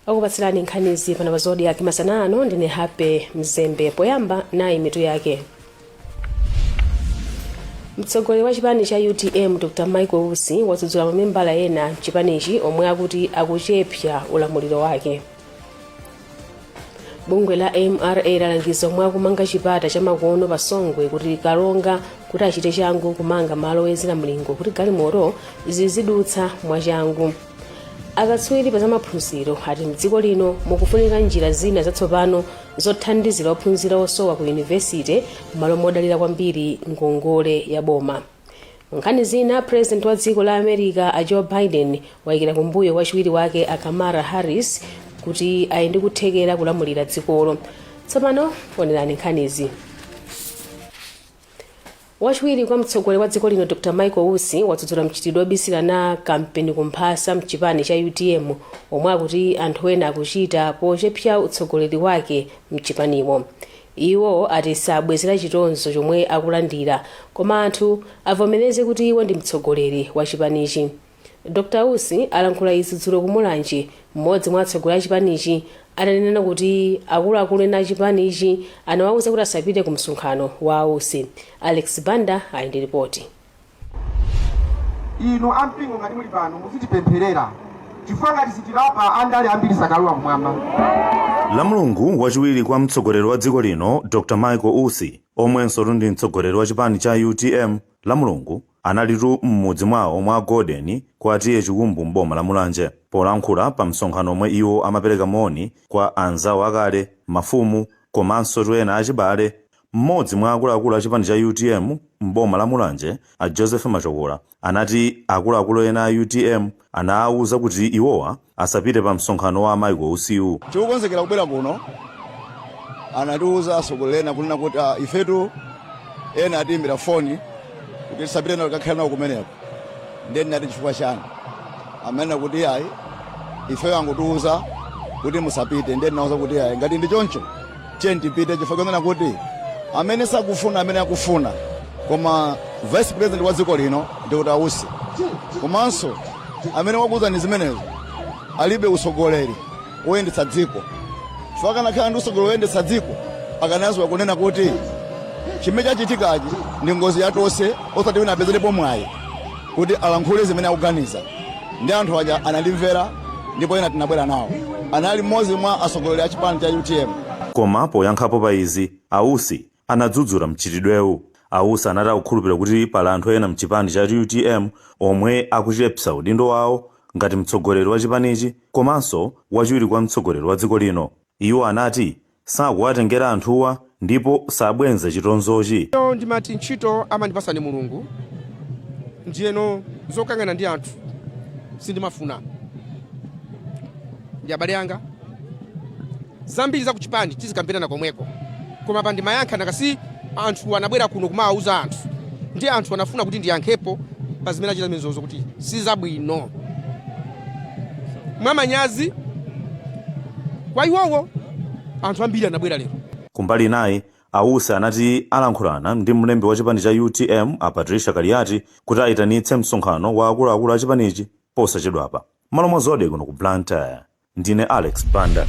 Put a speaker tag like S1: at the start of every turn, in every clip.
S1: Okupatsirani nkhanizi pano pa Zodiak masana ano ndine Happy Mzembe. Poyamba nayi mitu yake. Mtsogoleri wa chipani cha UTM Dr Michael Usi wadzudzula mamembala ena mchipanichi omwe akuti akuchepsa ulamuliro wake. Bungwe la MRA lalangiza omwe akumanga chipata cha makono pa Songwe kuti Karonga kuti achite changu kumanga malo oyezera mlingo kuti galimoto zizidutsa mwachangu. Akatswiri pa zamaphunziro ati mdziko lino mukufunika njira zina zatsopano zothandizira ophunzira osowa ku yunivesite m'malo modalira kwambiri ngongole ya boma. Nkhani zina, President wa dziko la America a Joe Biden wayikira kumbuyo wachiwiri wake a Kamala Harris kuti ali ndi kuthekera kulamulira dzikolo. Tsopano onerani nkhanizi. Wachiwiri kwa mtsogoleri wa dziko lino Dr Michael Usi wadzudzula mchitidwe obisirana kampeni kumphasa mchipani cha UTM omwe akuti anthu ena akuchita pochepsa utsogoleri wake mchipanimo. Iwo ati sabwezera chitonzo chomwe akulandira koma anthu avomereze kuti iwo ndi mtsogoleri wa chipanichi. Dr Usi alankhula izi dzulo ku Mulanje mmodzi mwa atsogoleri a chipanichi atanena kuti akuluakulu ena a chipanichi anawauza kuti asapite ku msonkhano wa Usi. Alex Banda ali ndi ripoti.
S2: Inu ampingo, ngati muli pano, muzitipempherera chifukwa ngati sitilapa, andale ambiri sakalowa kumwamba.
S3: Lamulungu, wachiwiri kwa mtsogoleri wa dziko lino Dr Michael Usi, omwenso ndi mtsogoleri wa chipani cha UTM, Lamulungu analitu m'mudzi mwawo mwa Golden kwa T/A Chikumbu m'boma la Mulanje, polankhula pa msonkhano omwe iwo amapereka moni kwa anzawo akale, mafumu komanso ena achibale. Mmodzi mwa akuluakulu a chipani cha UTM m'boma la Mulanje, a Joseph Machokola, anati akuluakulu ena a UTM anawawuza kuti iwowa asapite pa msonkhano wa Michael Usiwu.
S4: Tikukonzekera kubwera kuno, anatiuza atsogoleri ena kunena kuti ifetu ena atiyimbira foni kuti tisapite nawo, tikakhala nawo kumeneko. Ndiye ndinati, "Chifukwa chani?" Amanena kuti, "Ayi, ifeyo angotiuza kuti musapite." Ndiye ndinawuza kuti, "Ayi, ngati ndi choncho, tiye tipite," chifukwa kunena kuti amene sakufuna, amene akufuna, koma vice president wa dziko lino ndi kuti a Usi. Komanso amene wakuuzani zimenezo alibe usogoleri woyendetsa dziko, chifukwa akanakhala ndi usogoleri woyendetsa dziko akanadziwa kunena kuti chimene chachitikachi ndi ngozi yatonse, osati wina apezerepo mwayi kuti alankhule zimene akuganiza. Ndi anthu aja anandimvera ndipo ena tinabwera nawo, anali mmodzi mwa atsogoleri a chipani cha UTM.
S3: Koma poyankhapo pa izi, a Usi anadzudzula mchitidwewu. A Usi anati akukhulupirira kuti pali anthu ena mchipani cha UTM omwe akuchepsa udindo wawo ngati mtsogoleri wa chipanichi komanso wachiwiri kwa mtsogoleri wa dziko lino. Iwo anati sakuwatengera anthuwa ndipo sabwenza chitonzochi.
S5: Ino ndimati ntchito amandipasa ni Mulungu, ndiyeno zokangana ndi anthu sindimafuna. Ndi abale anga, zambiri za kuchipani tizikambirana komweko, koma pa ndimayankha nakasi anthu anabwera kuno kumawauza anthu, ndi anthu anafuna kuti ndiyankhepo pa zimene achita zimenezozo kuti sizabwino, mwamanyazi kwa iwowo anthu ambiri anabwera lero.
S3: Kumbali inayi, a Usi anati alankhulana ndi mlembi wa chipani cha UTM a Patricia Kaliati kuti ayitanitse msonkhano wa akuluakulu a chipanichi posachedwapa. Malo mwa Zodiak kuno ku Blantyre, ndine Alex Banda.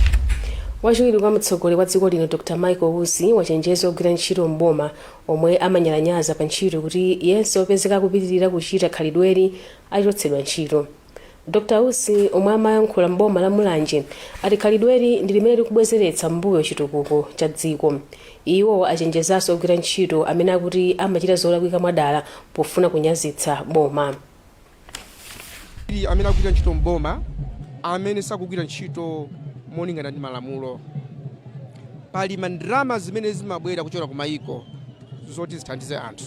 S1: Wachiwiri kwa mtsogoleri wa dziko lino Dr Michael Usi wachenjeza ogwira ntchito mboma omwe amanyalanyaza pa ntchito kuti yense opezeka akupitirira kuchita khalidweli achotsedwa ntchito. Dr Usi, omwe amayankhula mboma la Mulanje, ati khalidweli ndi limene likubwezeretsa mbuyo chitukuko cha dziko. Iwo achenjezanso ogwira ntchito amene akuti amachita zolakwika mwadala pofuna kunyazitsa boma.
S5: Amene akugwira ntchito mboma, amene sakugwira ntchito molingana ndi malamulo, pali mandrama zimene zimabwera kuchokera ku mayiko zoti zithandize anthu,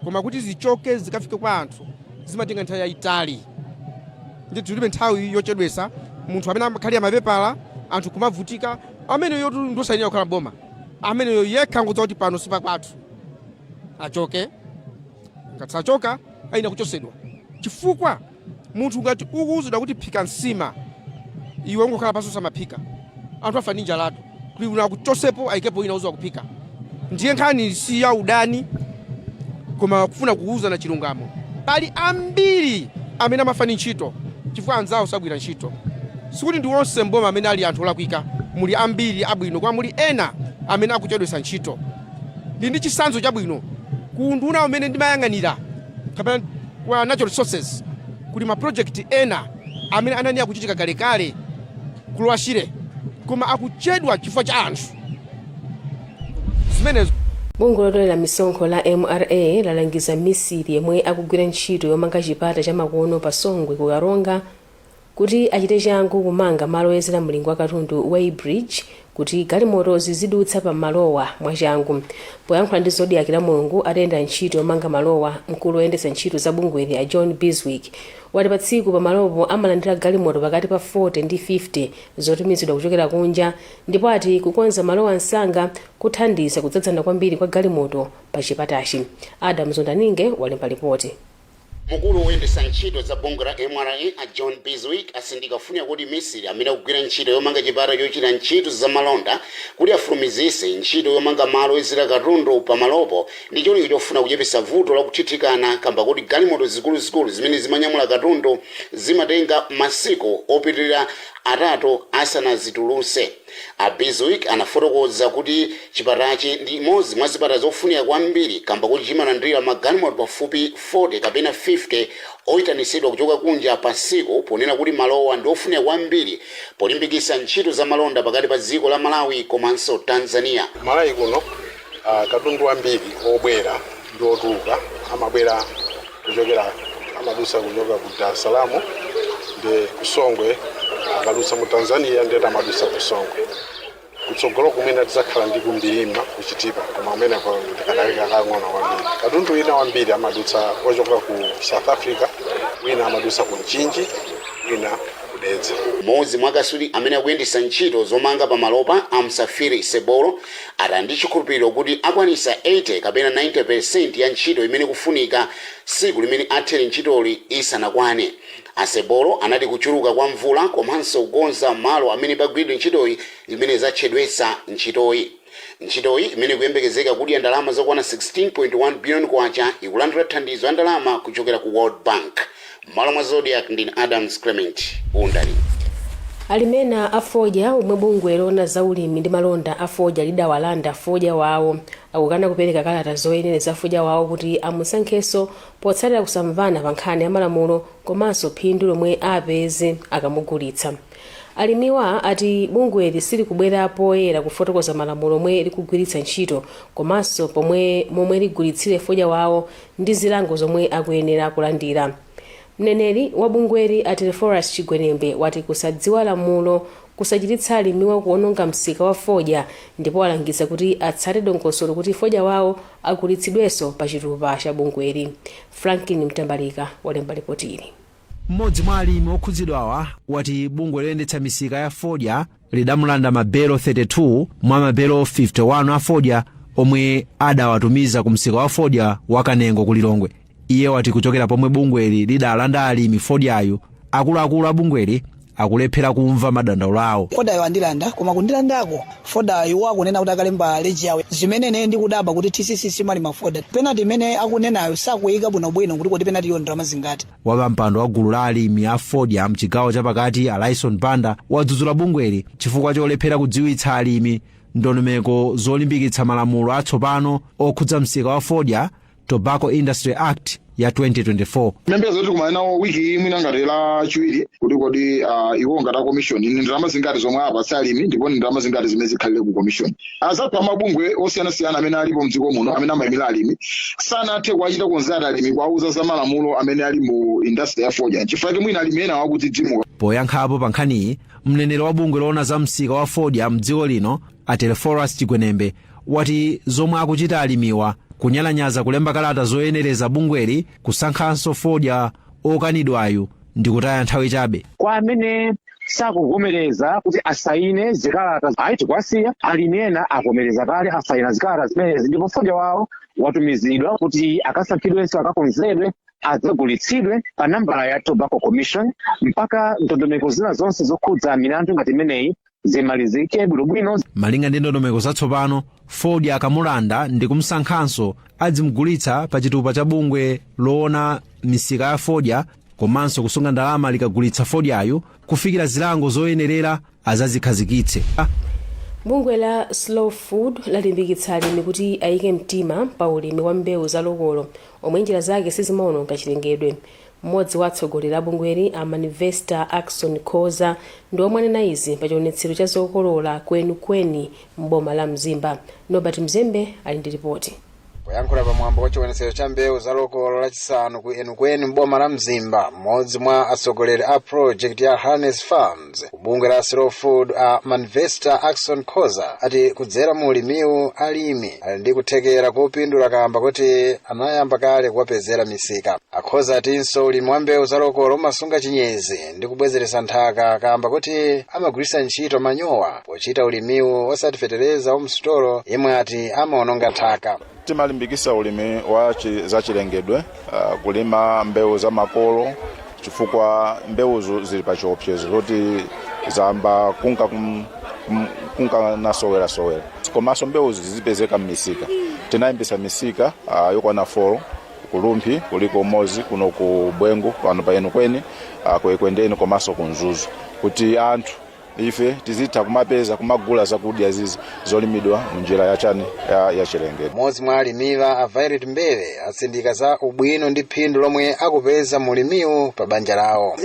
S5: koma kuti zichoke zikafike kwa anthu zimatenga nthawi yayitali. Ndi tilibe nthawi yochedwesa munthu amene amakhalira mapepala, anthu kumavutika. Ameneyo ndosayenera kukhala boma. Ameneyo yekha ngodziwa kuti pano sipakwathu, achoke. Ngati sachoka, ayenera kuchosedwa, chifukwa munthu ngati ukuwuzidwa kuti phika nsima, iwe ungokhala pansi osamaphika, anthu afa ndi njalatu. Kuti wina akuchosepo, ayikepo wina uziwa kuphika. Ndiye nkhani si ya udani, koma kufuna kuwuzana chilungamo. Pali ambiri amene amafa ndi ntchito chifukwa anzawo sagwira ntchito. Sikuti ndi onse mboma amene ali anthu olakwika, muli ambiri abwino, koma muli ena amene akuchedwetsa ntchito. Ndi ndi chitsanzo chabwino ku unduna umene ndimayang'anira kapena kwa natural resources, kuli ma project ena amene anani akuchitika kalekale ku Lower Shire, koma akuchedwa chifukwa cha anthu zimenezo.
S1: Bungwe lotolera misonkho la MRA lalangiza misiri yemwe akugwira ntchito yomanga chipata chamakono pa Songwe ku Karonga kuti achite changu kumanga malo oyezera mlingo wa katundu, weighbridge, kuti galimoto zizidutsa pa malowa mwachangu. Poyankhula ndi Zodiak la Mulungu atayenda ntchito yomanga malowa, mkulu woyendetsa ntchito za bungweli a John Biswick wati pa tsiku pamalopo amalandira galimoto pakati pa 40 ndi 50 zotumizidwa kuchokera kunja, ndipo ati kukonza malowa msanga kuthandiza kudzadzana kwambiri kwa galimoto pa chipatachi. Adam Zondaninge walemba ripoti.
S6: Mkulu woyendetsa ntchito za bungwe la MRA a John Biswick asindika kufunika kuti misiri amene akugwira ntchito yomanga chipata chochita ntchito zamalonda kuti afulumizise ntchito yomanga malo oyezera katundu pamalopo ndi cholinga chofuna kuchepetsa vuto la kuthithikana, kamba kuti galimoto zikuluzikulu zimene zimanyamula katundu zimatenga masiku opitirira 3 asanazitulutse. A Biswick anafotokoza kuti chipatachi ndi imodzi mwa zipata zofunika kwambiri, kamba kuti chimalandira magalimoto pafupi 40 kapena 50 oyitanitsidwa kuchoka kunja pa tsiku, ponena kuti malowa ndi ofunika kwambiri polimbikitsa ntchito za malonda pakati pa dziko la Malawi komanso Tanzania.
S7: Malawi kuno katundu ambiri obwera ndi otuluka amabwera kuchokera, amadutsa kuchoka ku Dar es Salaam ndi kusongwe. Akadutsa mu Tanzania ndeti amadutsa kusongwe. Kutsogolo kumene tidzakhala ndi kuMbilima, kuChitipa, koma kumeneko ndikadalika kang'ono kwambiri. Katundu wina wambiri amadutsa ochoka ku South Africa, wina amadutsa ku Mchinji, wina kuDedza.
S6: Mmodzi mwa akatswiri amene akuyendetsa ntchito zomanga pamalopa, a Msafiri Sebolo, ati ndi chikhulupiriro kuti akwanisa 80 kapena 90% ya ntchito imene kufunika tsiku limene athere ntchitoli isanakwane. Asebolo anati kuchuluka kwa mvula komanso kukonza malo amene pagwiridwe ntchitoyi zimene zachedwetsa ntchitoyi. Ntchitoyi, imene ikuyembekezeka kudya ndalama zokwana 16.1 billion kwacha, ikulandira thandizo ya ndalama kuchokera ku World Bank. M'malo mwa Zodiak, ndine Adams Clement Undali.
S1: Alimi a fodya omwe bungwe loona za ulimi ndi malonda a fodya lidawalanda fodya wawo akukana kupereka kalata zoyenera za fodya wawo kuti amusankhenso, potsatira kusamvana pa nkhani ya malamulo komanso phindu lomwe apeze akamugulitsa. Alimiwa ati bungweli silikubwera poyera kufotokoza malamulo omwe likugwiritsa ntchito komanso pomwe momwe ligulitsire fodya wawo ndi zilango zomwe akuyenera kulandira. Mneneri wa bungweli a Teleforus Chigwenembe wati kusadziwa lamulo kusachititsa alimiwa kuononga msika wa fodya, ndipo alangiza kuti atsate dongosolo kuti fodya wawo agulitsidwenso pa chitupa cha bungweli. Franklin Mtambalika walemba ripoti ili.
S8: Mmodzi mwa alimi okhudzidwawa wati bungwe loyendetsa misika ya fodya lidamulanda mabelo 32 mwa mabelo 51 a fodya omwe adawatumiza ku msika wa fodya wa Kanengo ku Lilongwe. Iye wati kuchokera pomwe bungweli lidalanda alimi fodyayu, akuluakulu a bungweli akulephera kumva madandaulo awo.
S9: Fodayo andilanda, koma kundilandako fodayo iwo akunena kuti akalemba leji yawo, zimene ine ndikudabwa kuti TCC simalima foda. Penalty imene akunenayo sakuyika bwinobwino kuti kodi penalty iyo ndalama zingati.
S8: Wapampando wa gulu la alimi a fodya mchigawo chapakati, Alaison Banda, wadzudzula bungweli chifukwa cholephera kudziwitsa alimi ndondomeko zolimbikitsa malamulo atsopano okhudza msika wa fodya, Tobacco Industry Act ya 2024.
S10: Membezo kuti kumana nawo wiki imwe ngati la chiwiri kuti kodi iwo ngati a commission ni ndalama zingati zomwe apatsa alimi, ndipo ni ndalama zingati zimene zikhalire ku commission. Azathu amabungwe osiyanasiyana amene alipo mdziko muno amene amayimira alimi sanathe kuwachita consult alimi, kuwauza za malamulo amene ali mu industry ya fodya, chifukwa mwina alimi ena wakudzidzimuka.
S8: Poyankhapo pa nkhaniyi, mneneri wa bungwe loona za msika wa fodya mdziko lino, a Teleforus Chigwenembe, wati zomwe akuchita alimiwa, kunyalanyaza kulemba kalata zoyenereza bungweli kusankhanso fodya okanidwayu, ndi kutaya nthawi chabe.
S11: Kwa amene sakuvomereza kuti asaine zikalata, ayi, tikwasiya. Alimi ena avomereza kale, asaina zikalata zimenezi, ndipo fodya wawo watumizidwa kuti akasankhidwenso, akakonzedwe, adzagulitsidwe pa nambala ya Tobacco Commission mpaka ndondomeko zina zonse zokhudza milandu ngati imeneyi zimalizike bwinobwino.
S8: Malinga ndi ndondomeko zatsopano, fodya akamulanda ndi kumsankhanso, adzimugulitsa pa chitupa cha bungwe loona misika ya fodya. Komanso kusunga ndalama likagulitsa fodyayo kufikira zilango zoyenerera azazikhazikitse.
S1: Bungwe la Slow Food lalimbikitsa alimi kuti ayike mtima pa ulimi wa mbewu za lokolo omwe njira zake sizimaononga chilengedwe. Mmodzi wa atsogoleri a bungweli, a Manifesta Axon Khoza, ndi omwe anena izi pa chionetsero cha zokolola Kwenikweni m'boma la Mzimba. Norbert Mzembe ali ndi ripoti.
S12: Poyankhula pamwambo wa chionetsero cha mbewu za lokolo lachisanu ku Enukwenu m'boma la Mzimba, mmodzi mwa atsogoleri a project ya Harness Farms ku bungwe la Slow Food, a Manvesta Axon Khoza, ati kudzera mu ulimiwu alimi ali ndi kuthekera kopindula kamba kuti anayamba kale kuwapezera misika. Akhoza atinso ulimi wa mbewu za lokolo umasunga chinyezi ndi kubwezeretsa nthaka kamba kuti amagwiritsa ntchito manyowa pochita ulimiwu, osati fetereza wamsitolo yemwe ati amaononga nthaka.
S13: Timalimbikisa ulimi wa zachilengedwe, kulima mbewu za makolo, chifukwa mbewuzo zili pa chiopsezo zoti zamba kunka kunka nasowerasowera. Komanso mbewuzi zizipezeka m'misika. Tinayambisa misika yokwana 4 ku Rumphi, kuliko umodzi kuno ku Bwengu, pano pa Enukwenu, ku Ekwendeni komanso ku Mzuzu, kuti anthu ife tizitha kumapeza kumagula zakudya zizi zolimidwa munjira yachani ya chilengedwe.
S12: Mmodzi mwa alimiwa, a Violet Mbere, atsindika za ubwino ndi phindu lomwe akupeza mulimiwu pa banja lawo.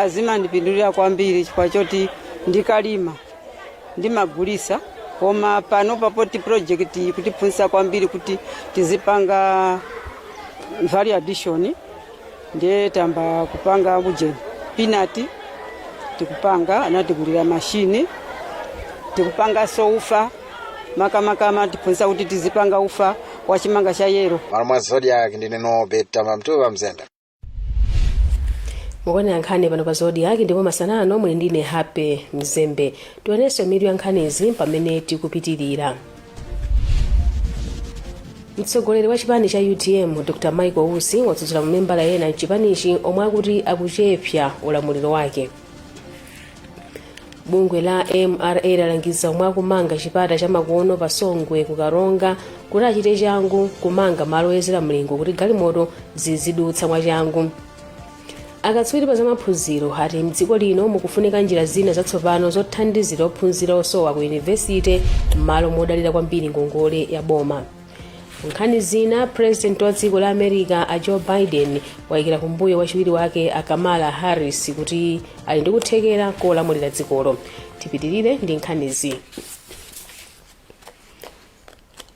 S14: Zimandipindulira kwambiri chifukwa choti ndikalima ndimagulisa, koma pano papoti project kutiphunzitsa kwambiri kuti tizipanga value addition, ndiye tamba kupanga ujeni peanut, tikupanga, anatigulira mashini, tikupanganso ufa. Makamaka tiphunzitsa kuti tizipanga ufa wa chimanga cha yellow.
S12: Malo mwa Zodiak, ndine Nobet Tamamtuwa Mzembe.
S1: Mukuonera nkhani pano pa Zodiak, ndipo masanano muli ndine Happy Mzembe. Tionenso mitu ya nkhanizi pamene tikupitirira. Mtsogoleri wa chipani cha UTM, Dr Michael Usi, wadzudzula mamembala ena mchipanichi omwe akuti akuchepsa ulamuliro wake. Bungwe la MRA lalangiza omwe akumanga chipata cha makono pa Songwe ku Karonga kuti achite changu kumanga malo oyezera mlingo kuti galimoto zizidutsa mwachangu. Akatswiri pa zamaphunziro ati mdziko lino mukufunika njira zina zatsopano zothandizira ophunzira osowa ku yunivesite m'malo modalira kwambiri ngongole ya boma. Nkhani zina, President wa dziko la America a Joe Biden wayikira kumbuyo wachiwiri wake a Kamala Harris kuti ali ndi kuthekera kolamulira dzikolo. Tipitirire ndi nkhanizi.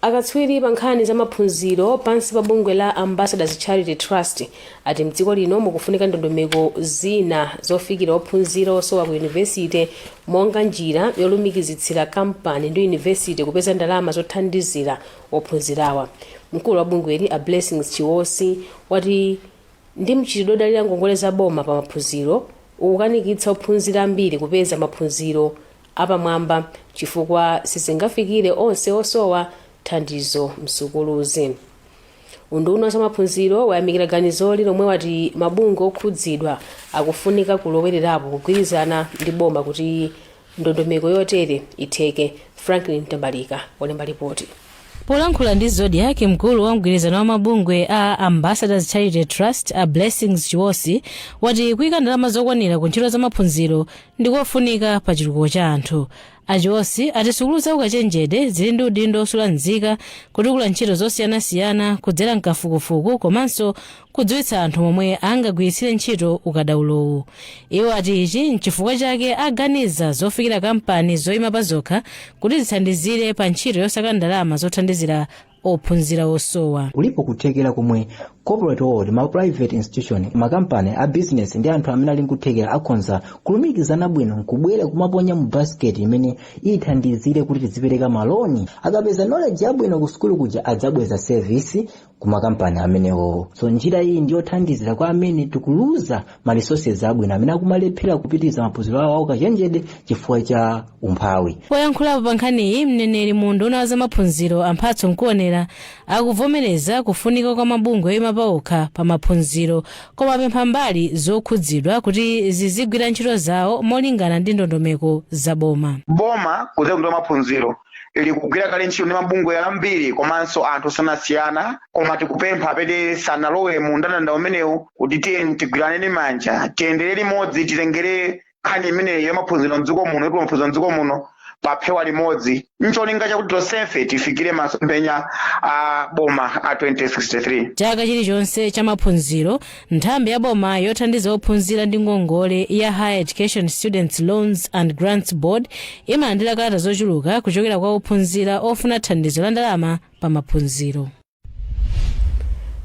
S1: Akatswiri pa nkhani za maphunziro pansi pa bungwe la Ambassadors Charity Trust ati mdziko lino mukufunika ndondomeko zina zofikira ophunzira osowa ku yunivesite, monga njira yolumikizitsira kampani ndi yunivesite kupeza ndalama zothandizira ophunzirawa. Mkulu wa bungweli, a Blessings Chiwosi, wati ndi mchitidwe odalira ngongole za boma pa maphunziro ukukanikitsa ophunzira ambiri kupeza maphunziro apamwamba chifukwa sizingafikire onse osowa thandizo msukuluzi. Unduna wa zamaphunziro wayamikira ganizoli lomwe wati mabungwe okhudzidwa akufunika kulowererapo kugwirizana ndi boma kuti ndondomeko yotere itheke. Franklin Tambalika walemba ripoti.
S15: Polankhula ndi Zodiak, mkulu wa mgwirizano wa mabungwe a Ambassadors Charity Trust, a Blessings Chiwosi, wati kuyika ndalama zokwanira ku ntchito za maphunziro ndikofunika pa chitukuko cha anthu. Achiwosi ati sukulu za ukachenjede zili ndi udindo osula nzika, kutukula ntchito zosiyanasiyana kudzera mkafukufuku komanso kudziwitsa anthu momwe angagwiritsire ntchito ukadaulowu. Iwo ati ichi nchifukwa chake aganiza zofikira kampani zoyima pa zokha kuti zithandizire pa ntchito yosaka ndalama zothandizira ophunzira osowa.
S16: Kulipo kuthekera komwe corporate world, ma private institution, makampani a business ndi anthu amene ali nkuthekera akhonza kulumikizana bwino nkubwera kumaponya mu basket imene ithandizire kuti tizipereka maloni. Akapeza knowledge yabwino ku sukulu kuja, adzabweza service ku makampani amenewo. So njira iyi ndiyothandizira kwa amene tikuluza ma resources abwino amene akumalephera kupitiriza maphunziro awo aukachenjede chifukwa cha umphawi.
S15: Poyankhulapo pa nkhaniyi, mneneri mu unduna wa zamaphunziro, Amphatso Nkuonera, Zenera akuvomereza kufunika kwa mabungwe oyima paokha pa maphunziro, koma apempha mbali zokhudzidwa kuti zizigwira ntchito zawo molingana ndi ndondomeko za boma.
S17: Boma kudzera ku maphunziro likugwira kale ntchito ndi mabungwe ambiri komanso anthu osiyanasiyana, koma tikupempha amene sanalowe mu mndandanda umenewu kuti tiye tigwiraneni manja, tiyendere limodzi, titengere nkhani imeneyi ya maphunziro mdziko muno, ipo maphunziro mdziko muno paphewa limodzi, ncholinga chakuti tonsefe tifikire masomphenya a boma a 2063.
S15: Chaka chilichonse cha maphunziro, nthambi ya boma yothandiza ophunzira ndi ngongole ya Higher Education Students Loans and Grants Board imalandira kalata zochuluka kuchokera kwa ophunzira ofuna thandizo la ndalama pa maphunziro.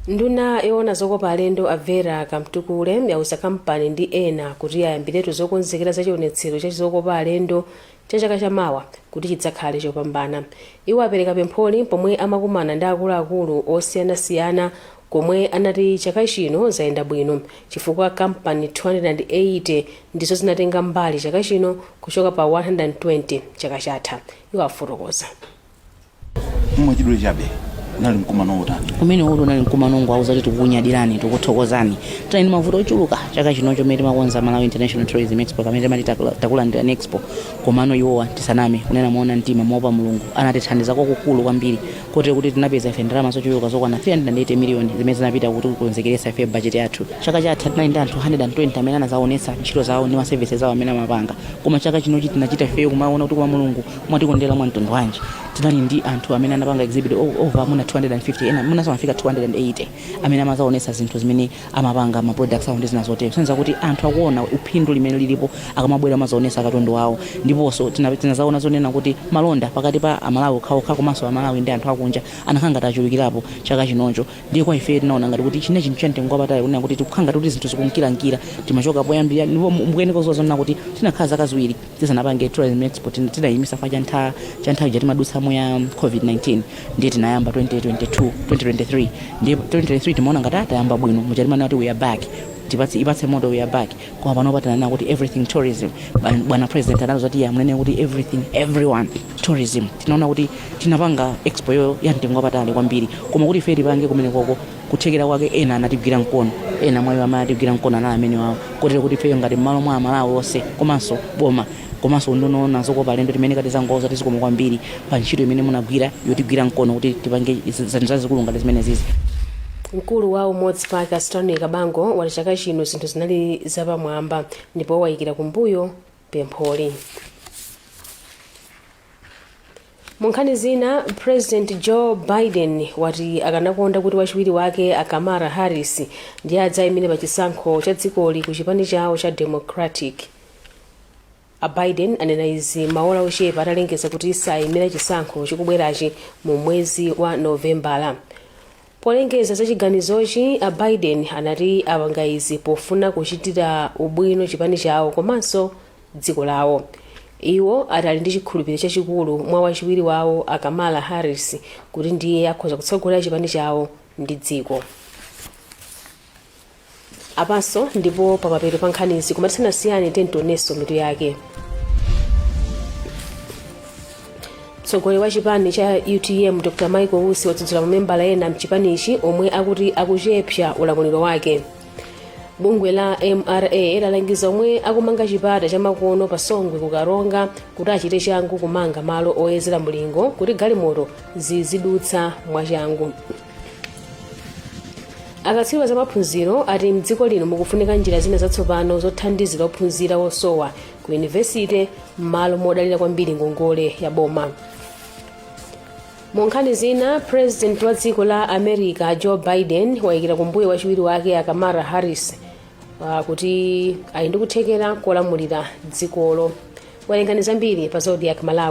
S1: Nduna yoona zokopa alendo a Vera Kamtukule yauza kampani ndi ena kuti ayambiretu zokonzekera za chionetsero cha zokopa alendo cha chaka chamawa kuti chidzakhale chopambana. Iwo apereka pempholi pomwe amakumana ndi akuluakulu osiyanasiyana, komwe anati chaka chino zayenda bwino chifukwa kampani 280 ndizo zinatenga mbali chaka chino kuchoka pa 120 chaka chatha. Iwo afotokoza.
S18: Mwachidule chabe, unali mkumano wotani?
S19: Kumene uli unali mkumano ngwauza kuti tikukunyadirani, tikuthokozani. Tinali ndi mavuto ochuluka chaka chino chomwe timakonza Malawi International Tourism Expo, kamene timati Takulandirani Expo. Komano iwowa, tisaname, kunena moona mtima moopa Mulungu, anatithandiza kwakukulu kwambiri, kotero kuti tinapeza ife ndalama zochuluka zokwana 380 miliyoni zimene zinapita kuti kukonzekeretsa ife budget yathu. Chaka chatha tinali ndi anthu 120 amene anazaonetsa ntchito zawo ndi ma services awo amene amapanga, koma chaka chinochi tinachita ifeyo kumaona kuti kwa Mulungu mwatikondera mwa mtundu wanji. Tinali ndi anthu amene anapanga exhibit over muna 250, ena munaso amafika 280 amene amazaonetsa zinthu zimene amapanga, ma products awo ndi zina zotero, kusonyeza kuti anthu akuona uphindu limene lilipo akamabwera amazaonetsa katundu wawo. Ndiponso tinazaona zonena kuti malonda pakati pa Amalawi okhaokha komanso Amalawi ndi anthu akunja anakhala ngati achulukirapo chaka chinocho. Ndiye kwa ife tinaona ngati kuti chine chinthu cha mtengo wapatali, kunena kuti tikukhala ngati kuti zinthu zikunkirankira timachoka poyambira. Ndipo mukuyenera kudziwa zonena kuti tinakhala zaka 2 tisanapange tourism expo. Tinayimisa fa cha nthawi ija timadutsamo ya COVID-19. Ndiye tinayamba 2022, 2023. Ndiye 2023 timaona ngati atayamba bwino muja timanena kuti we are back, tipatse ipatse moto, we are back. Koma panopa tinanena kuti everything tourism. Bwana president analoza kuti munene kuti everything, everyone tourism. Tinaona kuti tinapanga expo yo ya mtengo wapatali kwambiri, koma kuti ife tipange kumene koko kuthekera kwake, ena anatigwira mkono, ena mwayo amene anatigwira mkono anali amene wawo, kotero kuti ifeyo ngati m'malo mwa Amalawi onse komanso boma komanso nduna zokopa alendo, timene kati zangoza tizikoma kwambiri pa ntchito imene munagwira yotigwira mkono kuti tipange zinthu zazikulu ngati zimene zizi.
S1: Mkulu wa Umodzi Park a Stanley Kabango wati chaka chino zinthu zinali zapamwamba ndipo wayikira kumbuyo pempholi. Mu nkhani zina, President Joe Biden wati akanakonda kuti wachiwiri wake a Kamala Harris ndiye adzayimire pa chisankho cha dzikoli ku chipani chawo cha Democratic. A Biden anena izi maola ochepa atalengeza kuti sayimira chisankho chikubwerachi mu mwezi wa Novembala. Polengeza za chiganizochi, a Biden anati apanga izi pofuna kuchitira ubwino chipani chawo komanso dziko lawo. Iwo ati ali ndi chikhulupiriro chachikulu mwa wachiwiri wawo a Kamala Harris kuti ndiye akhoza kutsogolera chipani chawo ndi dziko. Apanso ndipo pamapeto pa nkhanizi, koma tisanasiyane tionenso mitu yake. Mtsogoleri wa chipani cha UTM Dr Michael Usi wadzudzula mamembala ena mchipanichi omwe akuti akuchepsa ulamuliro wake. Bungwe la MRA lalangiza omwe akumanga chipata chamakono pa Songwe ku Karonga kuti achite changu kumanga malo oyezera mulingo kuti galimoto zizidutsa mwachangu. Akatswiri za maphunziro ati mdziko lino mukufunika njira zina zatsopano zothandizira ophunzira osowa ku yunivesite m'malo modalira kwambiri ngongole ya boma. Mu nkhani zina, president wa dziko la America Joe Biden wayikira kumbuyo wachiwiri wake a Kamala Harris kuti ali ndi kuthekera kolamulira dzikolo. Werengani zambiri pa Zodiak Malawi.